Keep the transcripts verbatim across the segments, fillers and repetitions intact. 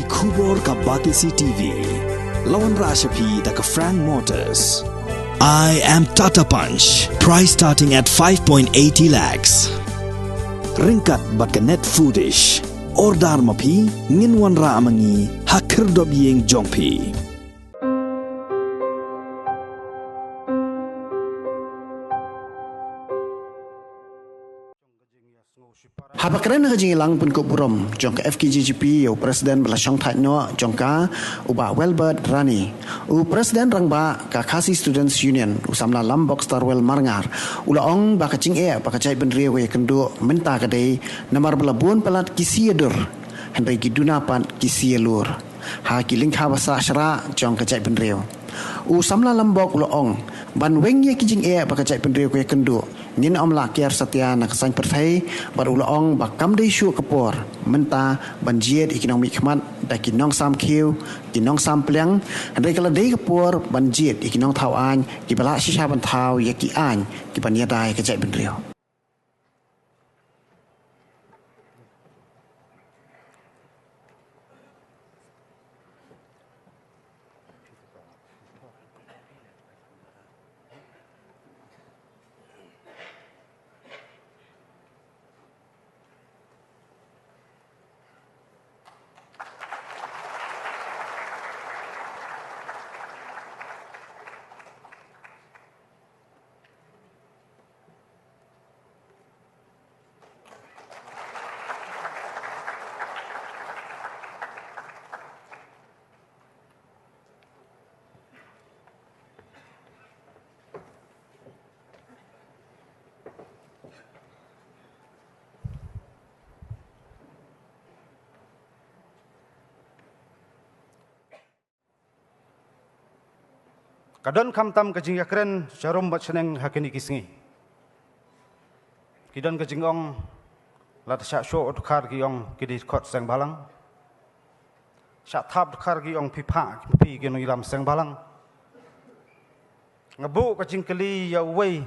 Khubor ka Batesi T V. La wanrah sha phi da ka Frank Motors. I am Tata Punch. Price starting at five point eighty lakhs. Ryngkat bad ka Net Foodish. Order ma phi, ngin wanrah ma ngi ha khyrdop ïing jong phi. Haba kren ha ka jingïalang pynkup burom jong ka F K J G P ïa u President ba la shong thait noh jong ka, u Bah Welbert Rani, u President Rangbah ka Khasi Students Union, u Samla Lambok Starwell Marngar, u la ong ba ka jingeh ba ka jaitbynriew ka ïakynduh mynta ka dei namar ba la bun palat ki sih ïadur, hynrei ki duna pat ki sih ïalur ha ki lyngkha ba sah shrah jong ka jaitbynriew. U Samla Lambok u la ong, ban weng ïa ki jingeh ba ka jaitbynriew ka ïakynduh, ngin ym lah kiar satia na ka saiñ pyrthei, bad u la ong ba kam dei shuh ka por mynta ban jied ïa ki nongmihkhmat da ki nongsam khiew, ki nongsam pliang, hynrei ka la dei ka por ban jied ïa ki nongthaw aiñ, ki ba lah shisha ban thaw ïa ki aiñ ki ban ïada ïa ka jaitbynriew. Ka don khamtam ka jingïakren sharum bad shaneng ha kine ki sngi. Ki don ka jingong, lada shah shoh dkhar ki ong ki dei dkhot seng bhalang. Shah thap dkhar ki ong phi phah phi ki nongïalam seng bhalang. Nga buh ka jingkylli ïa uwei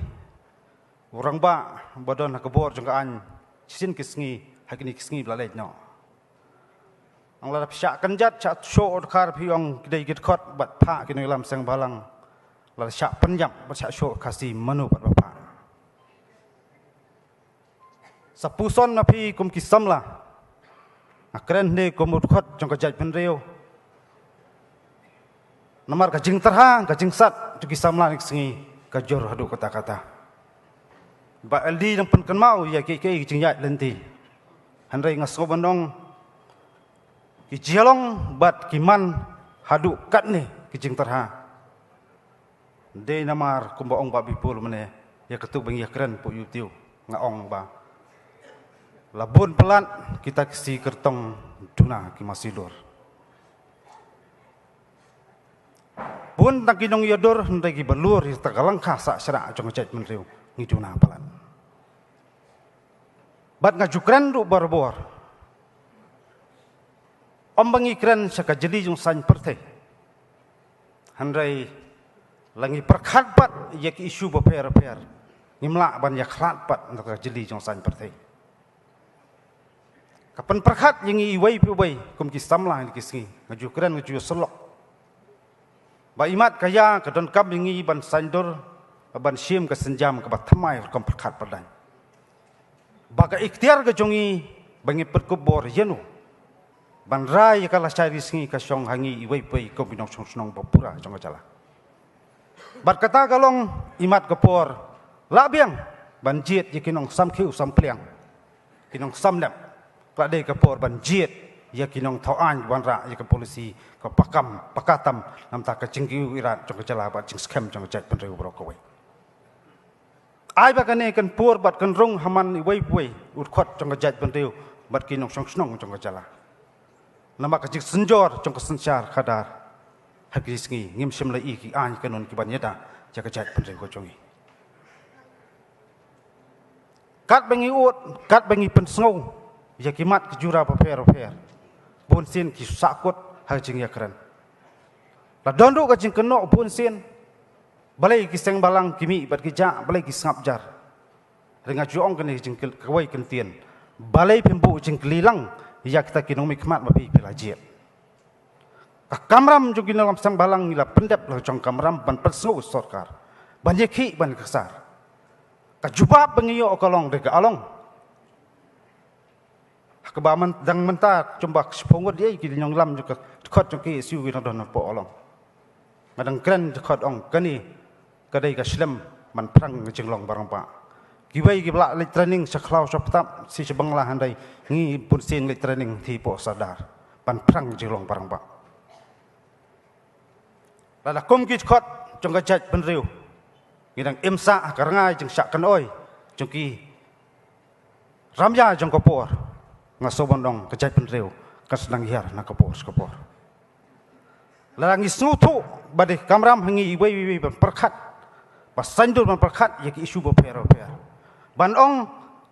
u rangbah ba don ha ka bor jong ka aiñ shisien ki sngi, ha kine ki sngi ba la leit noh. Ong lada phi shah kynjat, shah shoh dkhar phi ong ki dei ki dkhot bad phah ki nongïalam seng bhalang. Lada shah pynïap bad shah shoh Khasi, mano pat ba phah? Sa puson ma phi kum ki samla. Nga kren ne kum u dkhot jong ka jaitbynriew. Namar ka jingtyrha, ka jingsat jong ki samla kine ki sngi ka jur haduh katta katta. Bah L D dang pynkynmaw ïa kiei kiei ki jingïaid lynti. Hynrei nga sngew ban ong ki jia long bad ki man haduh katne ki jingtyrha. Dei namar kumba ong Bah Bipul mynne, ïa katu ba ngi ïakren pud ïa u tiew, nga ong ba la bun palat kita ki sih kyrtong duna ki masi lur. Bun tang ki nongïadur, hynrei kiba lur ïa kata ka lyngkha sah shrah jong ka jaitbynriew ngi duna palat. Bad nga ju kren ruh barabor. Ym ba ngi kren sha ka jylliew jong saiñ pyrthei. Hynrei la ngi pyrkhat pat ïa ki issue bapher bapher, ngim lah ban ïakhlad pat na ka jylliew jong saiñ pyrthei. Ka pynpyrkhat ïa ngi iwei pa iwei kum ki samla ha kine ki sngi, nga ju kren, nga ju ïasyllok. Ba imat ka ïa ka donkam ïa ngi ban saiñdur, ban shim ka sienjam kaba thymmai rukom pyrkhat pyrdaiñ. Ba ka iktiar ka jong ngi ba ngi pynkup bor ïa no ban rai ïa ka lashai ri sngi ka shong ha ngi iwei pa iwei kum ki nongshong shnong ba pura jong ka jylla. Bad kata ka long imat ka por lah biang ban jied ïa ki nongsam khiew sam pliang, ki nongsam lep. Ka la dei ka por ban jied ïa ki nongthaw aiñ ban rah ïa ka polisi ka pakam pakatam namar ka jingkiew irat jong ka jylla bad jingskhem jong ka jaitbynriew baroh kawei. Ai ba kane kan pur bad kan rung ha man iwei pa iwei u dkhot jong ka jaitbynriew bad ki nongshong shnong jong ka jylla. Namar ka jingsynjor jong ka synshar khadar ha kine ki sngi ngim shym la i ki aiñ kanun kiban ïada ïa ka jaitbynriew ka jong ngi. Katba ngi ud, katba ngi pynsngew ïa ki mat ki jura bapher bapher, bunsien ki sahkut ha ka jingïakren. La don ruh ka jingkynnoh bunsien, balei ki seng bhalang ki mih bad ki jah, balei ki sngap jar? Hynrei nga ju ong kane ka jingkylli, kawei ka kyntien, balei phim buh jingkylli lang ïa kita ki nongmihkhmat ba phi, phi la jied? Ka kamram jong ki nongïalam seng bhalang ngi la pyndep la jong kamram ban pynsngew sorkar, ban ïakhih ban ksar. Ka jubab ba ngi ïoh ka long dei ka along. Kaba man dang mynta jumba ka shiphew ngut ïa ki nongïalam jong ka dkhot jong ki issue ki nongdon hapoh along. Nga dang kren dkhot ong kane ka dei ka shlem ban phrang jinglong barangbah. Kiwei ki ba la leit training sha khlaw sha ptap shi sha Bangla, hynrei ngi bun sien leit training hi hapoh Sardar ban phrang jinglong barangbah. Lada kum ki dkhot jong ka jaitbynriew ngi dang im sah ha ka rngai jingshah kynoi jong ki ramïa jong ka por, nga sngewbha ban ong ka jaitbynriew kan sa nang hiar na ka por sha ka por. Lada ngi sngewthuh ba dei kamram ha ngi iwei iwei ban pyrkhat, ba saiñdur ban pyrkhat ïa ki issue bapher bapher, ban ong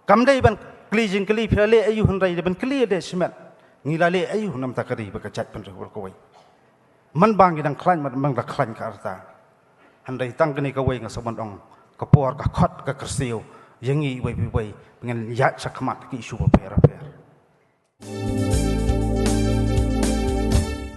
kam dei ban kylli jingkylli phi la leh aïu, hynrei dei ban kylli ïa dei shimet ngi la leh aïu namar ka dei ba ka jaitbynriew bad kawei. Man ba ngi dang khlaiñ, man ba ngi dang khlaiñ ka rta. Hynrei tang kane kawei nga sngewbha ban ong ka por ka khot ka kyrsiew ïa ngi iwei pa iwei ba ngin ïaid sha khmat ki issue bapher bapher.